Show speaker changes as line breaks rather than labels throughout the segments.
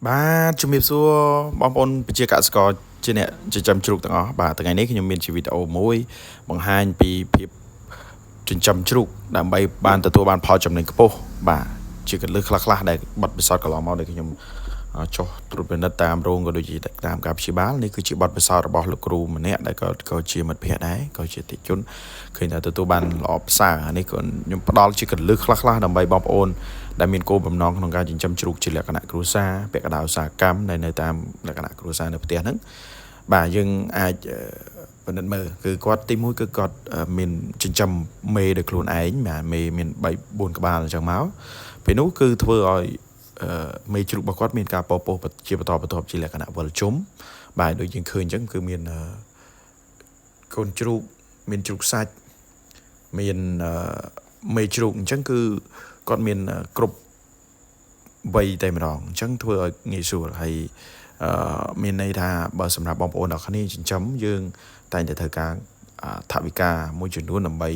បាទជំរាបសួរបងប្អូនប្រជាកសិករជាអ្នកចិញ្ចឹមជ្រូកទាំងអស់បាទថ្ងៃនេះខ្ញុំមានជាវីដេអូមួយបង្ហាញពីភាពចិញ្ចឹមជ្រូកដើម្បីបានទទួលបានផលចំណេញខ្ពស់បាទជាកលឹះខ្លះៗដែលបទពិសោធន៍កន្លងមកដែលខ្ញុំចុះត្រួតពិនិត្យតាមរោងក៏ដូចជាតាមការព្យាបាលនេះគឺជាបទពិសោធន៍របស់លោកគ្រូម្នាក់ដែលក៏ក៏ជាមិត្តភ័ក្តិដែរក៏ជាតិជនឃើញថាទទួលបានល្អប្រសើរនេះក៏ខ្ញុំផ្ដល់ជាកលឹះខ្លះៗដើម្បីបងប្អូនដែលមានគោលបំណងក្នុងការចិញ្ចឹមជ្រូកជាលក្ខណៈគ្រួសារពាក់កណ្ដាលឧស្សាហកម្មដែលនៅតាមលក្ខណៈគ្រួសារនៅផ្ទះហ្នឹងបាទយើងអាចពិនិត្យមើលគឺគាត់ទីមួយគឺគាត់មានចិញ្ចឹមមេដោយខ្លួនឯងបាទមេមាន3 4ក្បាលអញ្ចឹងមកពេលនោះគឺធ្វើឲ្យមេជ្រូករបស់គាត់មានការពពោះជាបន្តបន្ទាប់ជាលក្ខណៈវិលជុំបាទដូចយើងឃើញអញ្ចឹងគឺមានកូនជ្រូកមានជ្រូកសាច់មានមេជ្រូកអញ្ចឹងគឺគាត់មានគ្រប់វ័យតែម្ដងអញ្ចឹងធ្វើឲ្យងាយស្រួលហើយអឺមានន័យថាបើសម្រាប់បងប្អូនអរគ្នាចិញ្ចឹមយើងតែងតែត្រូវការថវិកាមួយចំនួនដើម្បី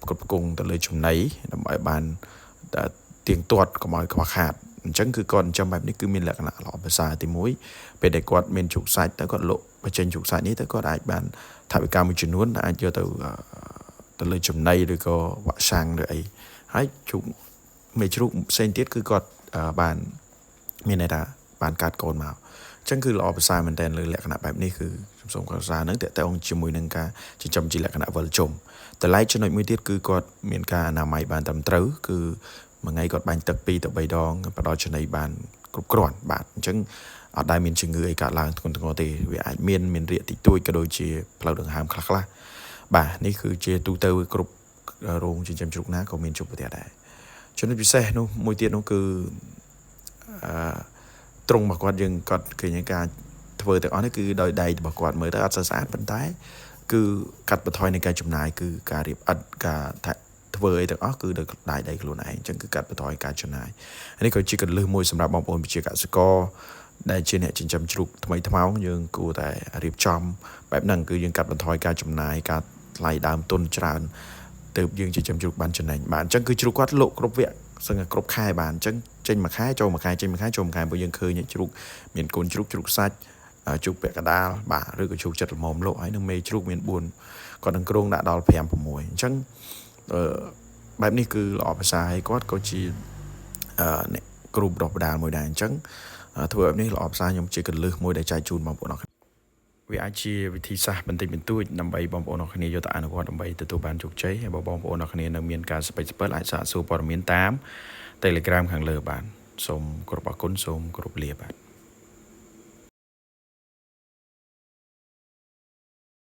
ផ្គត់ផ្គង់ទៅលើចំណីដើម្បីបានទៀងទាត់កុំឲ្យខ្វះខាតអញ្ចឹងគឺគាត់ចិញ្ចឹមបែបនេះគឺមានលក្ខណៈល្អប្រសើរទី1ពេលដែលគាត់មានជ្រូកសាច់ទៅគាត់លក់បញ្ចេញជ្រូកសាច់នេះទៅគាត់អាចបានថវិកាមួយចំនួនអាចយកទៅទៅលើចំណីឬក៏វ៉ាក់សាំងឬអីហើយជ្រូកមេជ្រូកផ្សេងទៀតគឺគាត់បានមានន័យថាបានកាត់កូនមកអញ្ចឹងគឺល្អប្រសើរមែនទែនលើលក្ខណៈបែបនេះគឺខ្ញុំសូមកសានឹងតកតងជាមួយនឹងការចិញ្ចឹមជាលក្ខណៈវិលជុំតែឡែកចំណុចមួយទៀតគឺគាត់មានការអនាម័យបានត្រឹមត្រូវគឺមួយថ្ងៃគាត់បាញ់ទឹក2ទៅ3ដងផ្ដល់ចំណីបានគ្រប់គ្រាន់បាទអញ្ចឹងអត់ដែលមានជំងឺអីកើតឡើងធ្ងន់ធ្ងរទេវាអាចមានមានរាកតិចតួចក៏ដូចជាផ្លូវដង្ហើមខ្លះខ្លះបាទនេះគឺជាទូទៅគ្រប់រោងចិញ្ចឹមជ្រូកណាក៏មានជួបប្រទះដែរចំណុចពិសេសនោះមួយទៀតនោះគឺអឺត្រង់របស់គាត់យើងគាត់ឃើញការធ្វើទាំងអស់នេះគឺដោយដៃរបស់គាត់មើលទៅអត់ស្អាតប៉ុន្តែគឺកាត់បន្ថយនៃការចំណាយគឺការរៀបឥដ្ឋការធ្វើអីទាំងអស់គឺដោយដៃដៃខ្លួនឯងអញ្ចឹងគឺកាត់បន្ថយការចំណាយនេះក៏ជាកលឹះមួយសម្រាប់បងប្អូនប្រជាកសិករដែលជាអ្នកចិញ្ចឹមជ្រូកថ្មីថ្មោងយើងគួរតែរៀបចំបែបហ្នឹងគឺយើងកាត់បន្ថយការចំណាយការថ្លៃដើមទុនច្រើនទើបយើងចិញ្ចឹមជ្រូកបានចំណេញបាទអញ្ចឹងគឺជ្រូកគាត់លក់គ្រប់វគ្គសឹងតែគ្រប់ខែបាទអញ្ចឹងចេញមួយខែចូលមួយខែចេញមួយខែចូលមួយខែព្រោះយើងឃើញជ្រូកមានកូនជ្រូកជ្រូកសាច់ជ្រូកពាក់កដាលបាទឬក៏ជ្រូកចិត្តល្មមលក់ហើយនឹងមេជ្រូកមាន4គាត់នឹងគ្រងដាក់ដល់5 6អញ្ចឹងអឺបែបនេះគឺល្អប្រសើរហើយគាត់ក៏ជាអឺអ្នកគ្រូបដិបដាលមួយដែរអញ្ចឹងធ្វើបែបនេះល្អប្រសើរខ្ញុំជាកលឹះមួយដែលចែកជូនបងប្អូនអរវាអាចជាវិធីសាស្ត្របន្តិចបន្តួចដើម្បីបងប្អូនអរគ្នាយកទៅអនុវត្តដើម្បីទទួលបានជោគជ័យហើយបើបងប្អូនអរគ្នានៅមានការស្ពេចស្ពិលអាចសាកសួរព័ត៌មានតាម Telegram ខាងលើបានសូមគោរពអរគុណសូមគោរពលាបាទ។